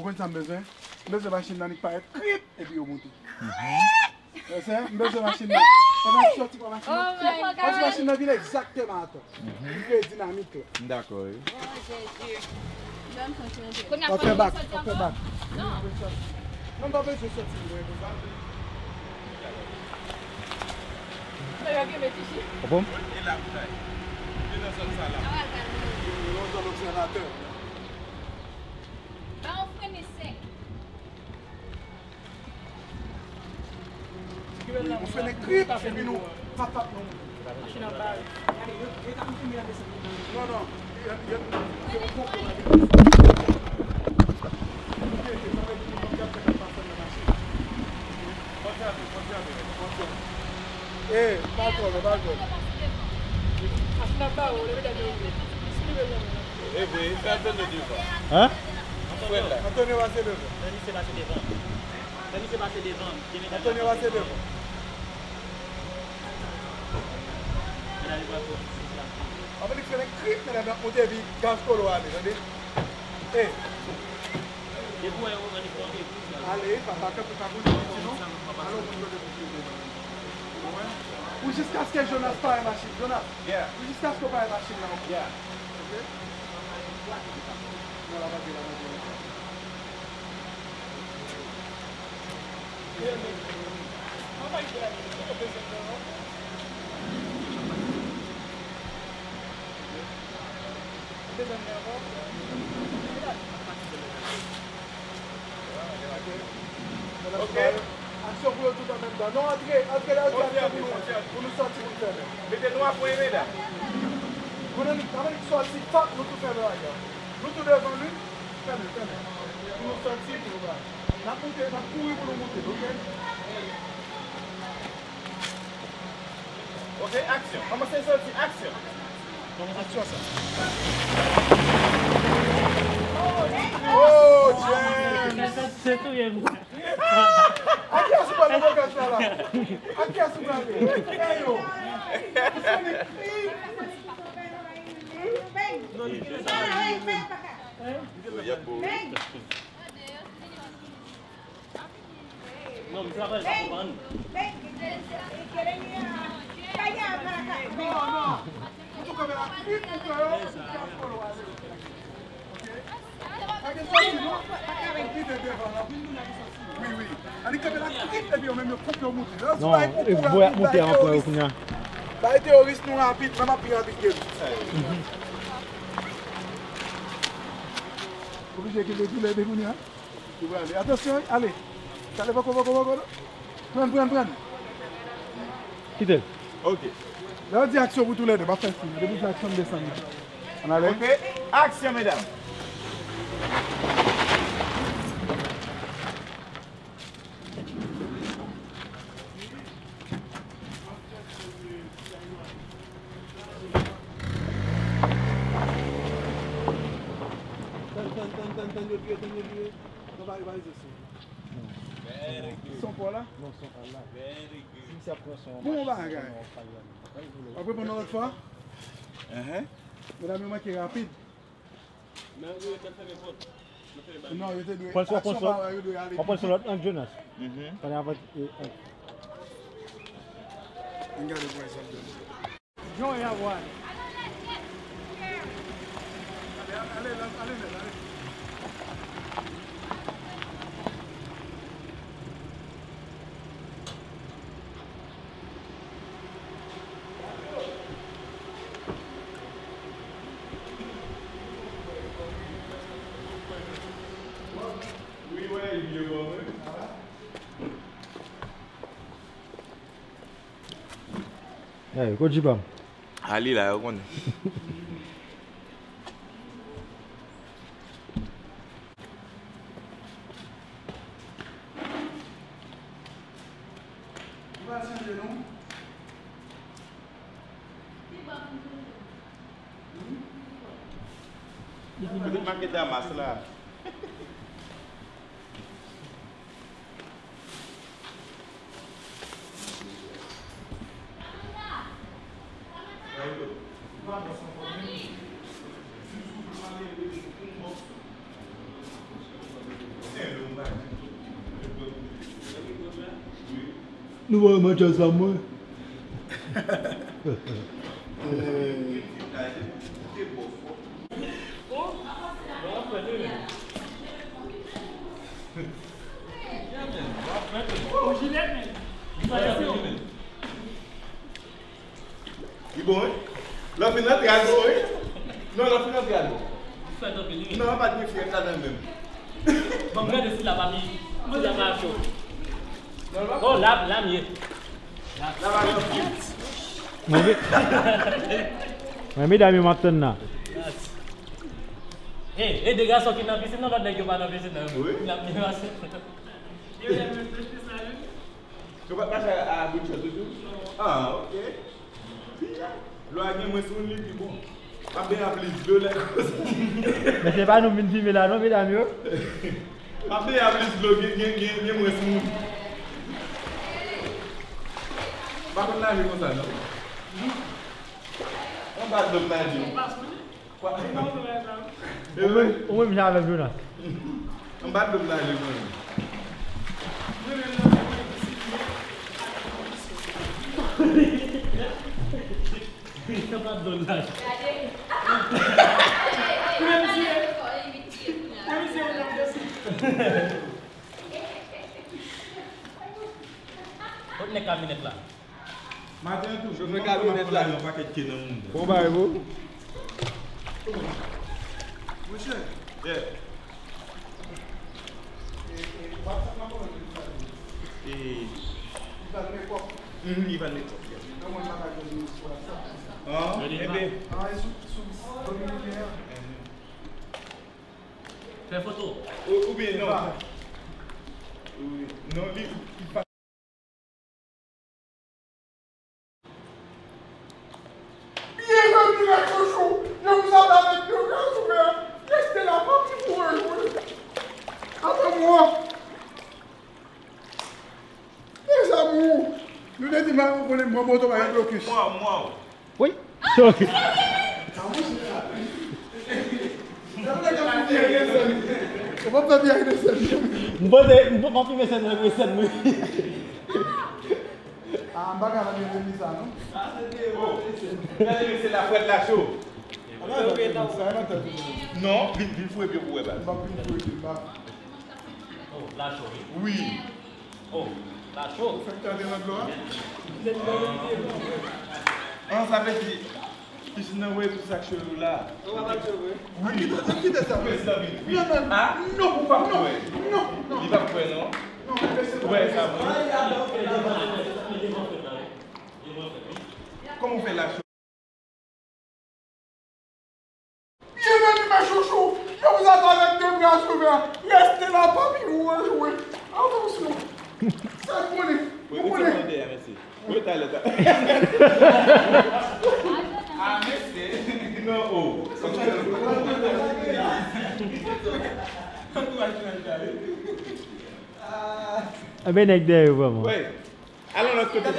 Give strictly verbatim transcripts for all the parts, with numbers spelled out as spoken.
Ou konn sa m bezwen? M bezwen machin nan li parèt krip epi yo moute. Wè sa? M bezwen machin nan. Pandan m soti pran machin nan, pati machin nan vin egzakteman atan. Li kreye dinamik la. M dakò, wi. W ap fè bak, w ap fè bak. Non, m pa bezwen soti lwen konsa. Konprann? Li nan zòn sa la. Li nan zòn obsèvatè. Ba yon frennen sèk. Wi, yon frennen krip, epi nou pap pap non. Machin ap bare. Gade, yo, yo t ap filme nan desann. Non, non. Yo, yo, se yon konplo la. Eh, pa twò, pa twò. Machin ap bare, leve tèt yo. Eseye leve nan men. E vre, fè Antonio devan. Hein? Frè la. Antonio pase devan. Fè misye pase devan. Fè misye pase devan. Antonio pase devan. Anvan li frennen krip, medam, y ap monte epi gaz kolo ale, tande. Ey. Depi w wè yo, annik monte. Ale, papa, kanpe pa bouje piti non. Ale w konn kote pou file devan. Ou jiskaske Jonas pare machin. Jonas, ou jiskaske w pare machin nan. Ok? Non, la pa di, la pa di. Ok. Aksyon pou yo tout an menm tan. Non, antre, antre la, antre, aksyon pou nou, pou nou sòti, pou nou fèmen. Mete nou a pwen, medam. Moun annik, annik sòti, fòk nou tou fèmen bagay la. Nou tou devan li, fèmen, fèmen. Pou nou sòti, pou nou bay. N ap moute, n ap kouri pou nou moute, ok? Ok, aksyon. Kòmanse sòti, aksyon. Aksyon sa. Oh, James! Se touye m. A kiyès ou pral nan bagay sa la? A kiyès ou pral? Ey yo! Ou fini? Yo, y ap bo wi. Non, misye pa pale sa konprann. Non, non. Ou tou kanpe la krip pou fè yo, pou fè yo ale. Ok? Pa gen sòsi, non? Li te devan la. Wi, wi. Annik kanpe la krip, epi yo menm yo koupe, yo moute. Non, e bò y ap moute ankò yo kounye a. Bay teyoris nou rapid, menm ap pi rapid ke nou. Oblije kenbe toulède kounye a. Ou prale. Atansyon, wi, ale. Sa ale poko, poko, poko, non. Pran, pran, pran. Kite l. Ok. Lè yo di aksyon pou toulède, pa fè siy. Depi w di aksyon, m desann. Ann ale. Ok. Aksyon, medam. Tann, tann, tann, tann, tann, yo vire, tann, yo vire. Non, pa, pa rive sou. Son pa w la? Non, son pa w la. Si misye ap pran son, bon bagay. W ap reponn yon lòt fwa? Enhen. Medam yo manke rapid. Non, yo te dwe. Pran l sou, pran l sou, pran l sou lòt ank, Jonas. Mhm. Pale avèk, e, ank. Ann gade pou wè sa l donn. Jon y ap wè. Ale, ale, ale, ale, ale. Hey, kot Jipa m? A li la, yo konnen. Ou pa chanje non. Ou te make Damas la. Nou wè mwen chans pa mwen. Li bon, wi. Lè w fin rantre a l bon, wi. Non, lè w fin rantre a l bon. Li fèt anpil, wi. Non, pa t gen frèt ladan l menm. Ban m gade si la pa mi, si la pa cho. Non, l pa cho. Oh, la, la m ye. La pa cho. Mwen, me-, mwen, medam yo m ap tann la. E, e de gason ki nan pisin nan, lòt nèg yo pa nan pisin nan. Wi. N ap denonse. Yo pa t mache a bout chè toujou? Ah, ok. Lè a gen mwens moun, li pi bon. M ap benyen a plis dlo lè. Men se pa nou vin filme la non, medam yo. M ap benyen a plis dlo, gen, gen, gen, gen mwens moun. M pa konn naje konsa non. Anba dlo m naje. Ou menm, ou menm jan avèk Jonas. Anba dlo m naje mwen. Anba dlo m naje. Kot nèg kamyonèt la? Maten an tou, chofè kamyonèt la, yon pakèt ke nan moun. Bon bagay, bro. Monchè. Yeah. E, e, WhatsApp la, kòman li sa? E, Ivan Mekòp. Mhm, Ivan Mekòp, yeah. Nan mwen pa ka jwenn li sou WhatsApp. Ah, enben. Ah, e sou, sou Dominikè an. Mhm. Fè foto. Ou, oubyen non. Wi. Non, li, li pa. Bienvenue les chouchous. Je vous attends avec deux bras ouverts. Restez là, parti pour un jour. Attends-moi. Mes amours. Nou te di m al konnen mwen moto pa gen blokis. Mwa, mwa. Wi. Sorry. Ou pa fè byen ak sèn. M pote, m pote, m filme sèn nan, sèn mwen. Ah, m pa ka nan byenveni sa, non? Oh, gade, se la frèt la cho. Non, vin, vin foure pye pou wè, baz. M pa vin foure pye, m pa. Oh, la cho, wi. Wi. Oh, la cho. Ou fèk tande nan dlo a? Ah, sa vle di, pisin nan voye tout sa k cho yo la. Ou pa bat cho vre? Wi. An kite, an kite sa vre. Mezanmi, wi. Non, non. Ah, non, ou pa kwè. Non, non. Li pa kwè, non. Non, mesye. Ou wè sa vre? Kòman ou fè la cho? Bienvenue mes chouchous, je vous attends avec deux bras ouverts. Restez là, papi, vous rejouez. Attention. Sa konnen. Wi, ou konnen. Wi, talè, talè. Ah, mesye. Non, oh. Enben, nèg dèyè yo vrèman. Wi. Al nan lòt kote.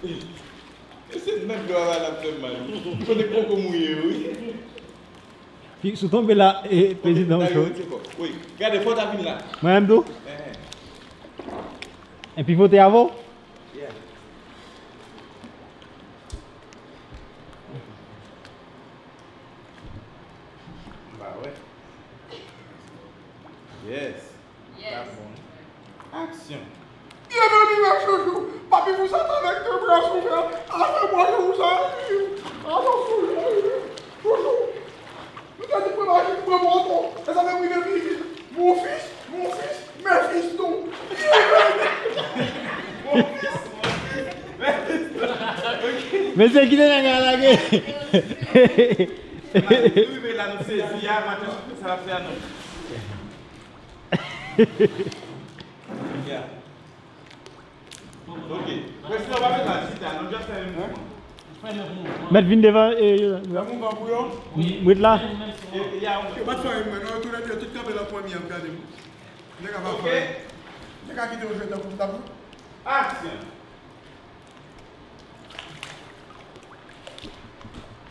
Mesye, nan dlo a la, l ap fè mal. Kote koko mouye yo, wi. Pi, sou tonbe la, e, prezidan ou cho. Wi, gade, fò w ta vin la. Mwen menm tou? Enhen. Epi vote avè w? Yeah. M pa wè. Yes. Yes. Aksyon. Bienvenue mes chouchous. Papi, vous êtes avec deux bras ouverts. Avec moi, je vous arrive. Attention, je vous arrive. Chouchou. Nou te di pran machin, pran moto. E sa fè m rive pi vit. Mon fils, mon fils, mes fistons. Bienvenue. Mon fils, mon fils, mes fistons. Ok. Mesye, kite nèg la lage. Nou rive la, nou sezi a, maten, sa va fè a nou. Yeah. Ok. Presidan pa met la chita, nou just fè yon mouvman. Mèt vin devan, e, yo, yo. Fè mouvman pou yo. M ret la. E, e, y a yon... Yo pa t fè anyen, mwen, non, tou lè de, tout kanpe nan pwen mi an, gade m. Nèg a pa fè. Nèg a kite yo jwe tankou m t ap jwe. Aksyon.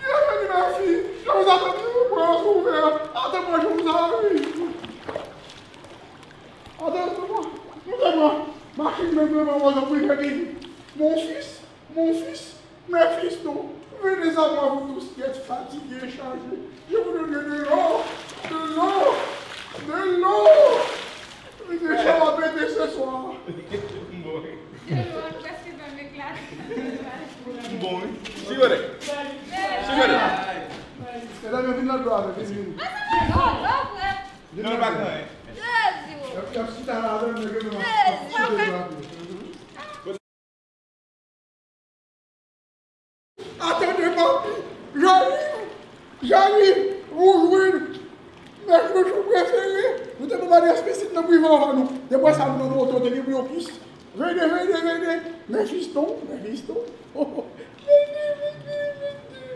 Bienvenue, ma fille. Je vous attends, je vous prends sous verre. Attends-moi, je vous arrive. Attends-moi. Moutez-moi. Machin. Mon fils, mon fils, mes fils, donc, venez à moi, vous tous qui êtes fatigués et chargés. Je vous donnerai de l'eau, de l'eau, de l'eau. Mesye, sa va pete ce soir. Bon, wi. Sigonnen. Sigonnen. Medam yo vin nan dlo avè, vin, vin. Non, l pa gen anyen. Y ap, y ap chita la avè m, nèg yo menm ap chita la. Atande, papi, Jali, Jali, ou jwenn mè chouchou prefere. Nou te pran maryaj pitit nan Privan avan nou. Depi sa, nou nan moto, te gen pou yon pis. Vene, vene, vene. Men fiston, men fiston. Vene, vene, vene, vene.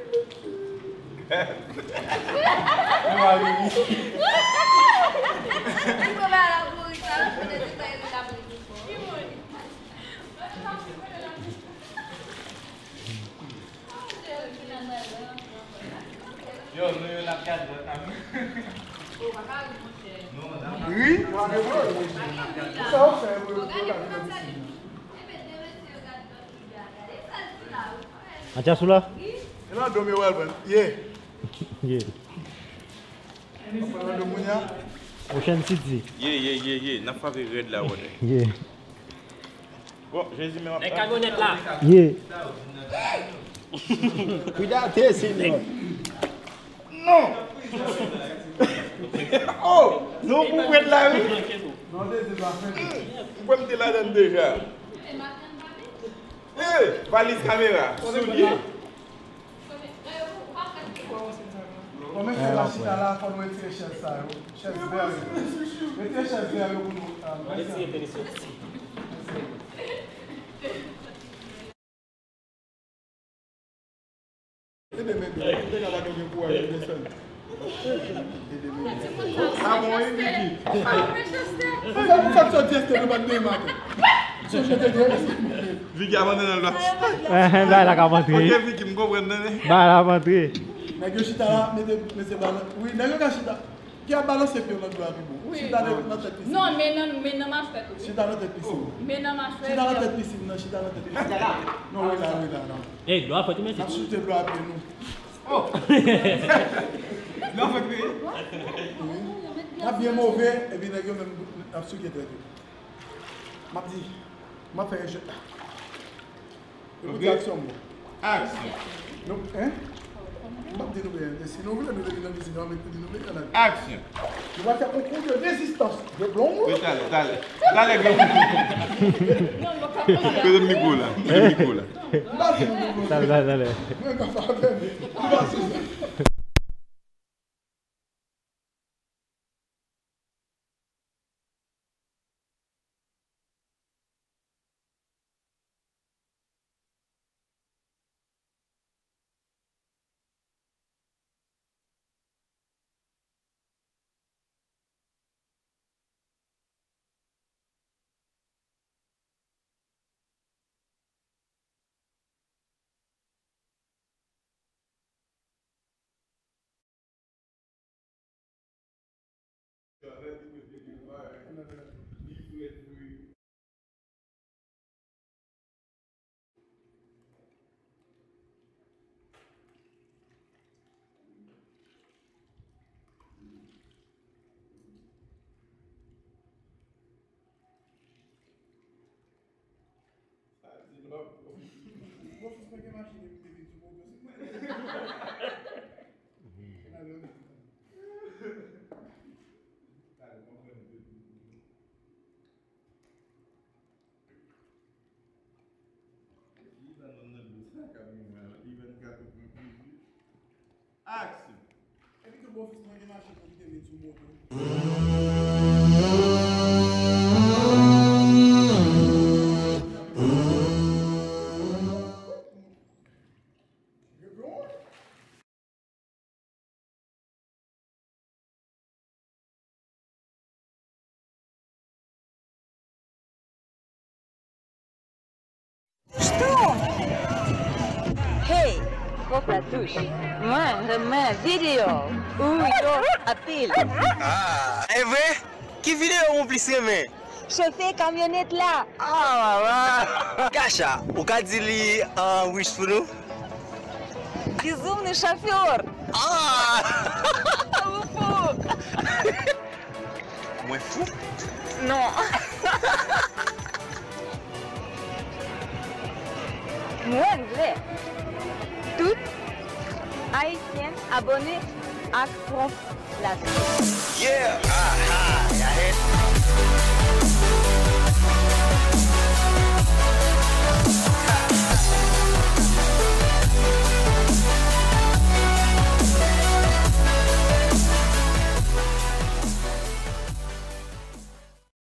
Li pran ba la pou ri sa, pou te di sa, li la pou ri pou fò. Yo, nou yo n ap gade wè kanmenm. Wi, w ap gade wè. Sa w fè, wè, wè, wè, wè. Matyas ou la? E nan dòmi w al pran. Ye. Ye. Pwochèn siti. Ye, ye, ye, ye. N ap frape rèd la, wè. Ye. Bon, Jezi, men w ap... Nèg kagonèt la. Ye. Kidate, Senyè. Non! Oh! Non, pou prèt la, wi. Mwen m te ladann deja. Eh, valiz kamera, soulye. Bon, mesye, n ap chita la, fò nou retire chèz sa yo. Chèz vè yo. Retire chèz vè yo pou nou. Ah, mèsi. Ede m, ede m. M te ka pa gen kouraj pou desann. Ede m, ede m. Ah bon, wi, Vicky. Sa, sa k soti Estè, nou pa t gen maten. Sonje te gen. Vicky abandone l la. Bay la k ap antre. Ok, Vicky, m konprann, tande. Bay la ap antre. Nèg yo chita la, mete, mete balan. Wi, nèg yo ka chita. Ki ap balanse pye w nan dlo a pi bon. Wi. Chita nan, nan tèt pisin. Non, men nan, men nan machwè tou. Chita nan tèt pisin. Men nan machwè. Chita nan tèt pisin nan, chita nan tèt pisin. Non, wi la, wi la, non. Ey, dlo a fèt wi, mesye. N ap soute dlo a pye nou. Oh! Dlo a fèt wi. Wi. N ap byen move, epi nèg yo menm ap souke tèt yo. M ap di, m ap fè yon jèt la. Epi di aksyon, bon. Aksyon. Nou, hein? M p ap di nou byen, men si nou vle, nou te vin nan kizin, nou ap met di nou byen la. Aksyon. Nou va fè konkou de rezistans de blonm. Wi, talè, talè. Talè, blonm. Mete mikwo la. Mete mikwo la. M pa di nou de blonm. Talè, talè, talè. Mwen ka fè avè m. M pa di sa. Aksyon! Epi tou bofis mwen gen machin pou kite vin sou moto. Hey, Pòp Latouch, mwen renmen videyo ou yo anpil. Ah, e vre? Ki videyo ou plis renmen? Chofe kamyonèt la. Ah, mama! Kacha, ou ka di li an rich pou nou? Bizou, nou chofè. Ah! Ou fou. Mwen fou? Non. Mwen vle tout Ayisyen abòne ak Trump la. Yeah! Ah, ah, y'all hear?